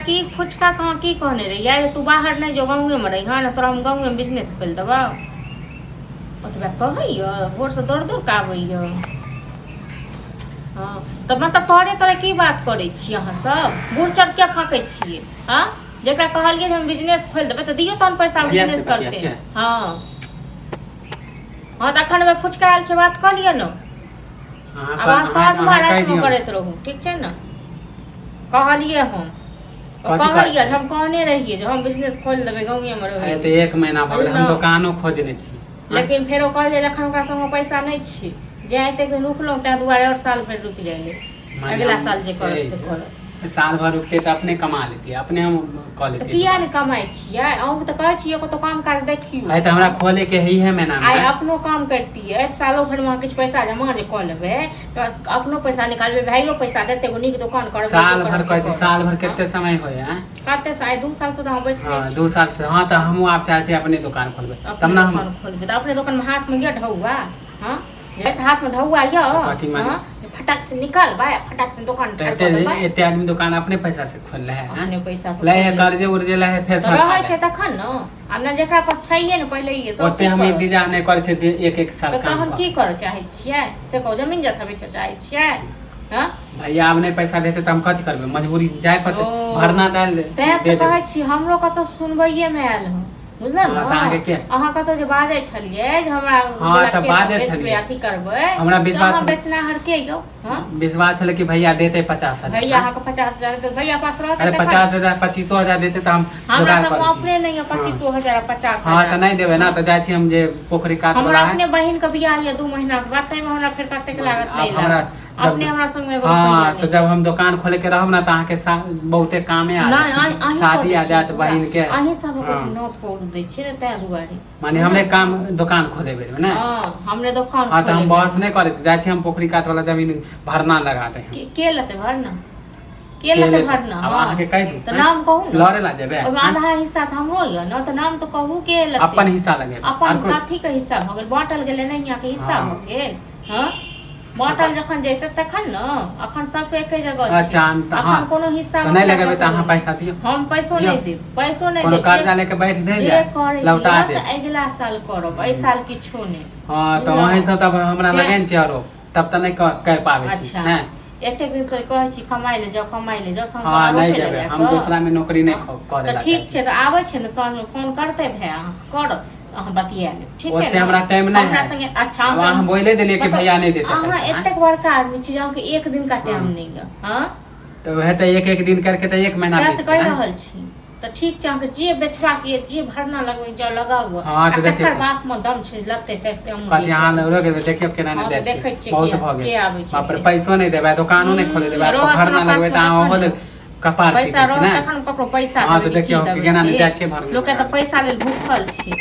की फुचका कहाँ की कहने रहियै जे तू बाहर नहि जो गाँवेमे रहिहऽ ने तोरा हम गाँवेमे बिजनेस खोलि देबौ। ओतबे कहैए, भोरसँ दौड़ दौड़ कऽ आबैए। हँ तऽ मतलब तोरे तोरे की बात करै छी अहाँ सब? बूढ़ चढ़ किया फाँकै छियै? हँ, जकरा कहलियै जे हम बिजनेस खोलि देबै तऽ दियौ तहन पैसा, भैया से बिजनेस बतिया करतै। छियै? हँ हँ, तऽ एखन फुचका आयल छै, बात कऽ लिअ ने। अहाँ आब अहाँ साँझमे अहाँ कहि रातिमे दियौ। करैत रहू, ठीक छै ने? कहलियै हम कथी कहै कहलियै छै? जे हम कहने रहियै जे हम बिजनेस खोलि देबै, गाँवेमे अरे रहै। तऽ एक महीना भऽ गेल, हम ना। दोकानो खोजने छी। लेकिन फेरो कहलियै, जखन ओकरा संगे पैसा नहि छै, जे एतेक दिन रुकलहुँ ताहि दुआरे आओर साल भरि रुकि जाइ ले। माने अगिला हम साल जे करत ए, से करत। साल भर रुकते तऽ अपने कमा लेतियै, अपने हम कऽ तऽ लेतियै। किया दोकान। नहि कमाइ छियै? अहूँके तऽ कहै छियै, कतहु काम काज देखियौ। आइ तऽ हमरा खोले के है है महीना आइ मे। अपनो काम करतियै, सालो भरिमे अहाँ किछु पैसा जमा जे कऽ लेबै तऽ अपनो पैसा निकालबै, भाइयो पैसा देतै, एगो नीक दोकान करबै। साल जे भर करब से कहै छी, करब। साल भर कते समय होय है? कते आइ 2 साल से तऽ हम बैसले हँ छी। 2 साल से। हँ, तऽ हमहूँ आब चाहै छी अपने दोकान खोलबै तब अपने ने हम दोकान खोलबै तऽ अपने दोकानमे हाथमे यऽ ढौआ? हँ, जैसे हाथमे ढौआ यऽ। कथी माने? हँ, जे फटाक से निकालबै आ फटाक से दोकान तऽ ठाढ़ एते कऽ देबै। एते आदमी दोकान अपने पैसा से खोलले है? अपने पैसा से लै है खोलले। कर्जे उर्जे लै है, फेर तऽ सरकार रहै लै। छै तखन ने, आ ने जकरा पास छैहे ने पहिले सब ओते की हम करत? इंतजार नहि करै छियै एक एक साल तऽ काम तहन कऽ। की करऽ चाहै छियै से कहू? जमीन जथा बेचऽ चाहै छियै? हँ। भैया आब नहि पैसा देतै तऽ हम कथी करबै? मजबूरी जाय पड़तै। ओ। भरना डालि दे तैं दे तऽ देबै। कहै छी, हमरो कतौ सुनबैये मे आयल हँ, बुझलहुँ हँ, तऽ अहाँके ने? के? अहाँ कतौ जे बाजै छलियै जे हमरा हँ, गोला तऽ खेत बाजै बेचबै, छलियै। अथी करबै। हमरा से विश्वास अहाँ छलै। बेचनाहर के यौ? हँ। विश्वास छलै कि भैया देतै 50,000। भैया अहाँके 50,000 देतै? भैया पास रहतै अरे तखन। 50,000, 25,000 देतै तऽ हम हमरा जोगाड़ सब कऽ लेतियै। अपने नहि यऽ 25,000 आ पचास हँ, तऽ हजार। नहि देबै ने तऽ जाइ छी हम जे पोखरि कात हमरा वाला है। अपने बहिन के बियाह यऽ 2 महीना के बाद, ताहिमे हमरा फेर कतेक लागत? आब नहि हमरा लागत। जब अपने हमरा संगमे एगो रुपैआ हँ, तऽ नहि। जब हम दोकान खोले के रहब ने तऽ अहाँके बहुते कामे आ नहि जायत। अहीं कऽ शादी दै आ छियै जायत पूरा। बहिन के। अहीं सब हँ। नोत पौर दै छियै ने, ताहि दुआरे। माने हमरे काम दोकान खोले बेर मे ने? हँ, हमरे दोकान हँ, तऽ हम खोले। बहस नहि करै छी, जाइ छी हम पोखरि कात वाला जमीन भरना लगा दे हम। के लेतै भरना? के के लेतै लेतै? भरना? आब हँ। अहाँके कहि दू। तऽ आँय? नाम कहू ने। लड़े ला जेबै? ओहिमे आँय? आधा हिस्सा तऽ हमरो यऽ ने, तऽ नाम तऽ कहू के लेतै। अपन हिस्सा लगेबै। अपन आर कुछ? कथी के हिस्सा भऽ गेल? बाँटल गेलै नहि, यहाँ के हिस्सा हँ। भऽ गेल। हँ, बाँटल जखन जैतै तखन ने, अखन सबके एके जगह छै। अच्छा, तऽ अखन हँ कोनो हिस्सा तऽ नहि बखरा लगेबै तऽ ककरो अहाँ नहि। पैसा दियौ। हम पैसो दियौ। नहि देब, पैसो नहि कोनो देब। कर्जा लेके बैठ नहि जे जाय, करै लौटा लिअ से देब। अगिला साल करब, एहि साल किछो नहि। हँ, तऽ बुझलहुँ? वहीं से तब हमरा जे लगै ने छै आरोप, तब तऽ नहि कर पाबै छी। अच्छा। नहि। एतेक दिन से कहै छी कमाइ लए जाउ, कमाइ लए जाउ, साँझ हँ, नहि आरोपे जेबै लगा हम कऽ। दोसरा मे नौकरी नहि करे तऽ ला ठीक चाहै छै, छी। तऽ आबै छै ने साँझमे, फोन करतै भाय अहाँके, करत, अहाँ बतिया लेब, ठीक छै ओते ने? हमरा टाइम नहि हमरा है। संगे अच्छा आब अहाँ बोले देलियै कि मतलब भैया नहि देतै अहाँ पैसा, आँय? एतेक बड़का आदमी छी जे अहाँके एक दिन का टाइम हँ। नहि यऽ? हँ। तऽ वएह तऽ एक एक दिन करके तऽ एक महीना सएह तऽ बीत कहि गेल, आँय? रहल छी। तऽ ठीक छै, अहाँके जे बेचबाक यऽ, जे भरना लगबै जाउ, लगाउ। हँ, आ तऽ देखियौ तकर बाप मे दम छै लगतै तऽ से हमहूँ कथी देख अहाँ लेबै। रोकि देबै? देखियौ केना नहि हँ, दै तऽ छियै। देखै छियै बहुत के भऽ गेल। के आबै छै बाप रे, से। पैसो नहि देबै, दोकानो नहि खोले देबै। रहत भरना हमरा लगबै तऽ पासमे अहाँ ओहो तखन लेल ने। कपार पैसा पीटै छी रहत ने? तखन ककरो पैसा हँ, देबै तऽ कि की देखियौ देबै केना नहि से। जाइ छियै भरना लोकके लगा तऽ पैसा लेल भूखल छै।